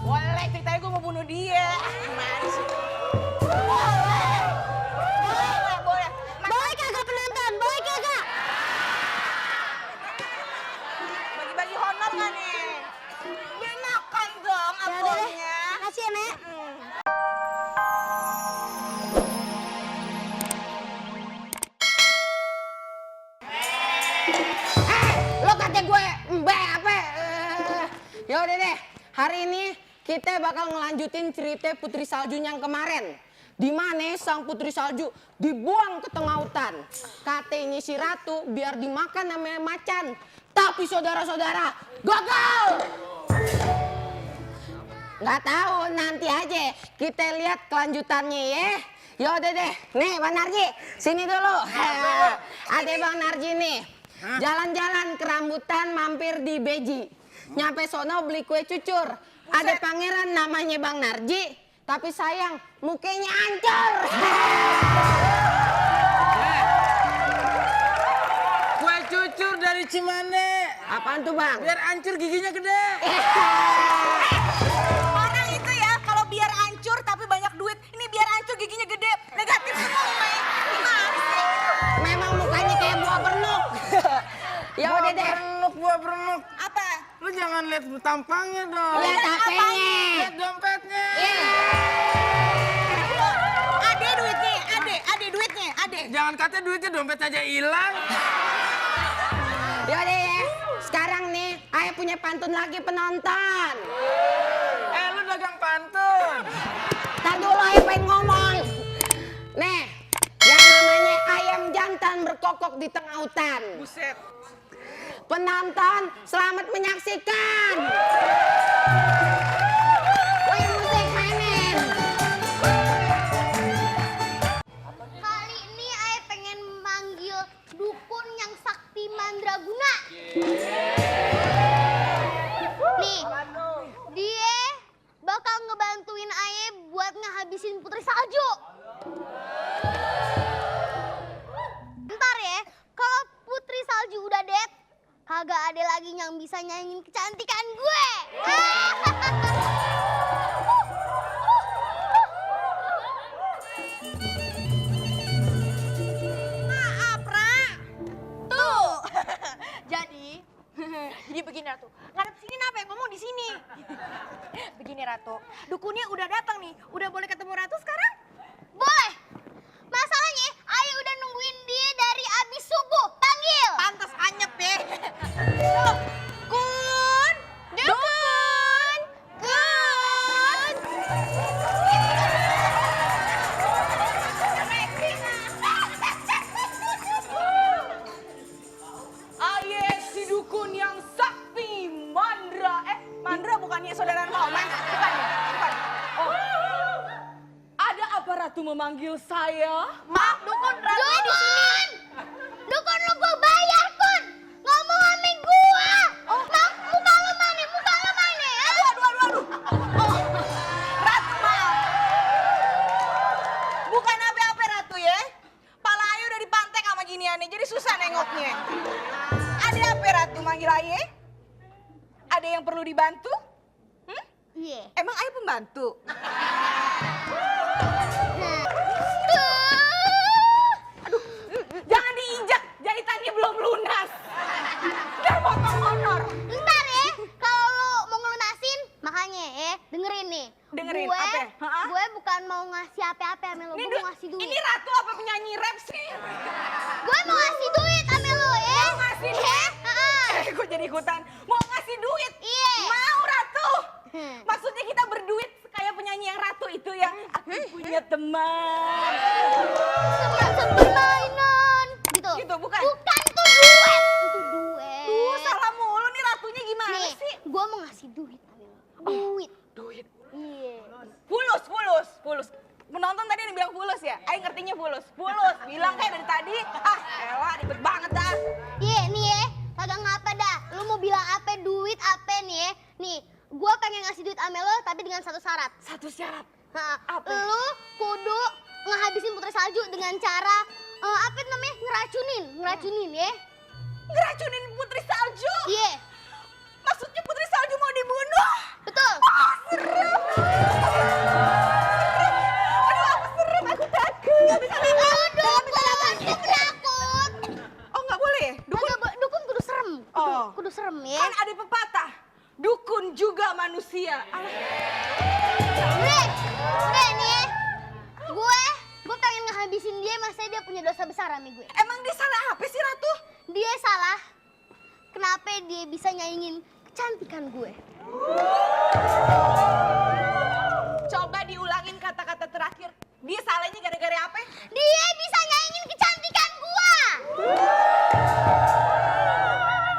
Boleh, ceritanya gue mau bunuh dia. Gimana sih? Boleh. Boleh kagak penonton? Boleh kagak? Bagi-bagi honor nggak nih? Ya makan dong Ya udah deh. apelnya. Makasih ya, Nek. Lo kata gue mbak apa? Ya udah deh, hari ini kita bakal ngelanjutin cerita Putri Salju yang kemarin. Di mana sang Putri Salju dibuang ke tengah hutan. Katanya si Ratu biar dimakan sama macan. Tapi saudara-saudara, gagal! Nggak tahu, nanti aja kita lihat kelanjutannya ya. Ya udah deh, nih Bang Narji, sini dulu. Ada Bang Narji nih. Jalan-jalan ke rambutan mampir di Beji. Nyampe sono beli kue cucur. Ada pangeran namanya Bang Narji, tapi sayang mukanya hancur. Kue cucur dari Cimande. Apaan tuh Bang? Biar hancur giginya gede. Orang itu ya kalau biar hancur tapi banyak duit, ini biar hancur giginya gede, negatif semua Mai. Gimana sih? Memang mukanya kayak buah bernuk. Ya udah deh. Buah berenuk. Apa? Lu jangan lihat tampangnya dong. Lihat HP-nya. Lihat dompetnya. Ade duitnya, ade duitnya, ade. Jangan kata duitnya dompet aja hilang. Ya udah ya. Sekarang nih, Ayah punya pantun lagi penonton. Lu dagang pantun. Ntar dulu Ayah pengen ngomong. Nih, yang namanya ayam jantan berkokok di tengah hutan. Buset. Penonton, selamat menyaksikan. Wih, musik mainin. Kali ini Ayah pengen manggil dukun yang sakti mandraguna. Nih, dia bakal ngebantuin Ayah buat ngehabisin Putri Salju. Ntar ya, kalau Putri Salju udah dead, kagak ada lagi yang bisa nyanyiin kecantikan gue. Maaf, Ra. Tuh. Jadi begini Ratu. Ngadep sini apa yang ngomong di sini? Begini Ratu. Dukunnya udah datang nih. Udah boleh ketemu Ratu sekarang? Boleh. Masalahnya, Ayah udah nungguin dia dari abis subuh. Panggil. Pantas anyep ya. Tuh. Kun. Dukun. Kun. Aye si dukun yang sakti Mandra. Mandra bukannya saudara Maman? Bukan ya? Bukan. Oh. Ada apa Ratu memanggil saya? Maaf dukun, Ratu di sini. Dukun lu gua bayar, Kun. Ngomong sama gua. Muka lu mana? Muka lu mana? Aduh. Oh, Ratu maaf. Bukan apa-apa Ratu ya. Pala Ayu udah dipantek sama giniannya, jadi susah nengoknya. Ada apa Ratu manggil Ayu? Ada yang perlu dibantu? Iya. Emang Ayu pembantu? Jangan diinjak, jahitannya belum lunas. Udah potong honor. Ntar ya, kalau lu mau ngelunasin, makanya dengerin nih. Dengerin, gue, apa? Hah? Gue bukan mau ngasih apa-apa sama lu, gue mau ngasih duit. Ini Ratu apa penyanyi rap sih? Gue mau ngasih duit sama lu ya. Mau ngasih duit? Gue jadi ikutan. Mau ngasih duit? Iya. Mau Ratu. Maksudnya kita berduit kayak penyanyi yang Ratu itu ya. Aku punya teman. Sebelum mainan. Gitu, bukan? Bukan, itu duit. Itu duit. Duh, salah mulu nih Ratunya gimana Nih, sih? gue mau ngasih duit sama lu. Duit. Iya. Fulus. Penonton tadi yang bilang fulus ya? Ayo ngertinya fulus. Bilang kayak dari tadi. Ah, elah ribet banget dah. Iya, nih ya. Kagak ngapa dah. Lu mau bilang apa duit apa nih ya? Nih, gue pengen ngasih duit sama lo tapi dengan satu syarat. Satu syarat. Nah, Apa? lu kudu ngehabisin Putri Salju dengan cara apa namanya? Ngeracunin ya. Ngeracunin Putri Salju? Iya. Maksudnya Putri Salju mau dibunuh? Betul. Ah, seru. dukun juga manusia. Udah nih ya. Gue pengen ngehabisin dia, masa dia punya dosa besar sama gue. Emang dia salah apa sih Ratu? Dia salah. Kenapa dia bisa nyaingin kecantikan gue? Coba diulangin kata-kata terakhir. Dia salahnya gara-gara apa? Dia bisa nyaingin kecantikan gue.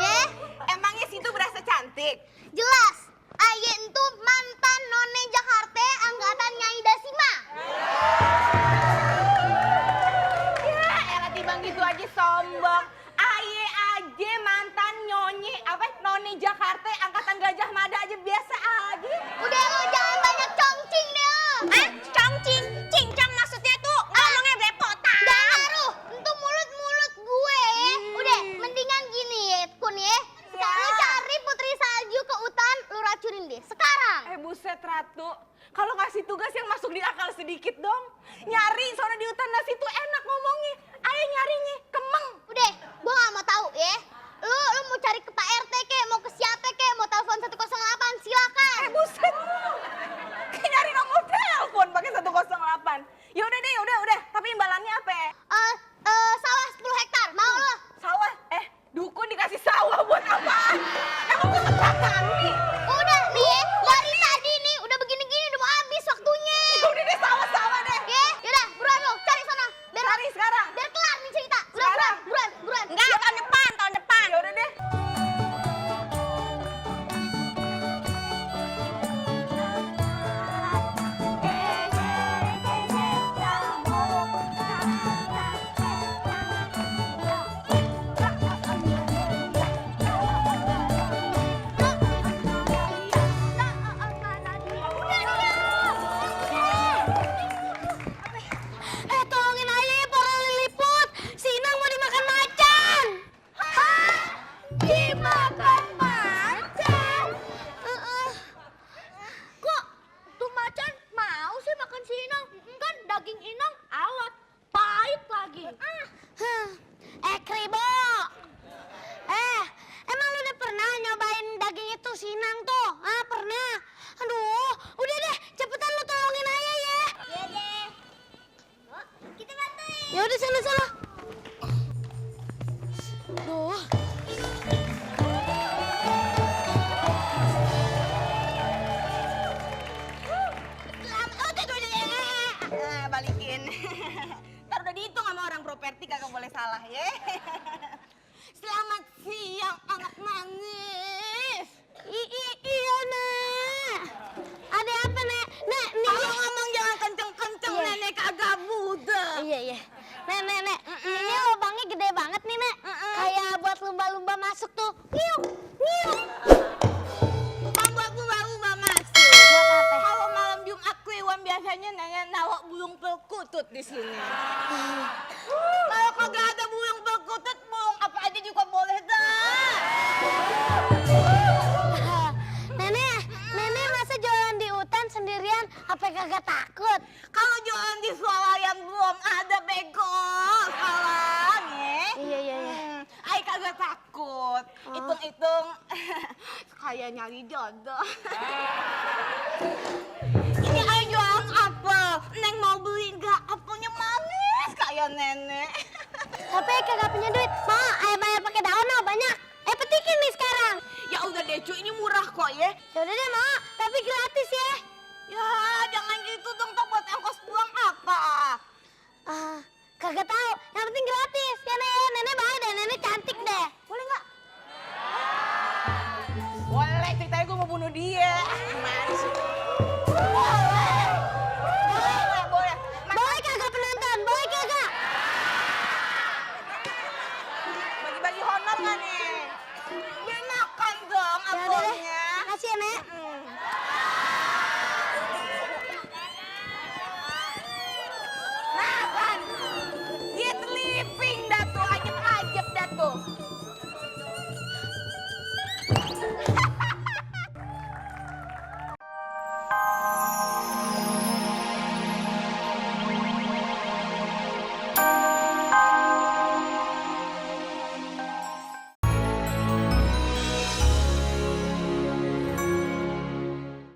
Ya, Emangnya situ berasa cantik? jelas. Aye itu mantan none Jakarta angkatan Nyai Dasima. Ya elah timbang gitu aja sombong. Aye aja mantan nyonyi apa noni Jakarta angkatan Gajah Mada aja biasa aja. Udah lo jangan banyak congcing deh lo. Congcing, cincang maksudnya tuh ngomongnya belepotan. Gak ngaruh, untuk mulut-mulut gue ya. Udah, mendingan gini ya, Kun ya. Sekarang lu cari Putri Salju ke hutan, lu racunin deh. Sekarang. Buset Ratu, kalau ngasih tugas yang masuk di akal sedikit dong. Nyari soalnya di hutan nasi tuh enak ngomongnya. Ayo nyarinya, kemeng. Udah, gue gak mau tahu ya. Lu mau cari ke Pak RT kek, mau ke siapa kek, mau telepon 108, silakan. Buset. Kayak nyari nomor telepon pakai 108. Ya udah deh, udah. Tapi imbalannya apa? Sawah 10 hektar, mau lo? Sawah? Dukun dikasih sawah buat apaan? Emang gue kecelakaan nih? Udah nih ya, dari tadi nih, udah begini-gini udah mau habis waktunya. Ya udah deh, sawah-sawah deh. Ya, yaudah, buruan lo, cari sana. Cari sekarang. Biar kelar nih cerita. Udah, Sekarang. buruan. Enggak, tahun depan. Ya udah deh. Tolongin aja ya para liliput. Si Inang mau dimakan macan. Hah? Dimakan macan? Kok tuh macan mau sih makan si Inang? Kan daging Inang awet, pahit lagi. Kribo. Emang lu udah pernah nyobain daging itu si Inang tuh? Pernah. Aduh, udah deh, cepetan lu tolongin aja ya. Iya deh. Kita bantuin. Ya udah sana. Duh. Balikin. Ntar udah dihitung sama orang properti kagak boleh salah ya. Selamat siang anak manis. Iya, Nek. Ada apa, Nek? Nek, nih. Kalau ngomong jangan kenceng-kenceng, Iya. nenek kagak budek. Iya. Nek. Ini lubangnya gede banget nih, Nek. Kayak buat lumba-lumba masuk tuh. Ngiuk. Buat lumba-lumba masuk. Buat apa? Kalau malam Jumat Kliwon biasanya nanya nawak burung perkutut di sini. Kalau kagak ada burung perkutut, burung apa aja juga boleh dah. Nenek masa jalan di hutan sendirian, apa kagak takut? Kalau jualan di swalayan belum ada bego. Salah nih. Iya. Ay kagak takut. Hitung-hitung kayak nyari jodoh. Ini ay jualan apel. Neng mau beli nggak? Apelnya manis kayak nenek. Tapi kagak punya duit. Ma, bayar pakai daun banyak. Petikin nih sekarang. Ya udah deh cu, ini murah kok ya. Yaudah deh, mau.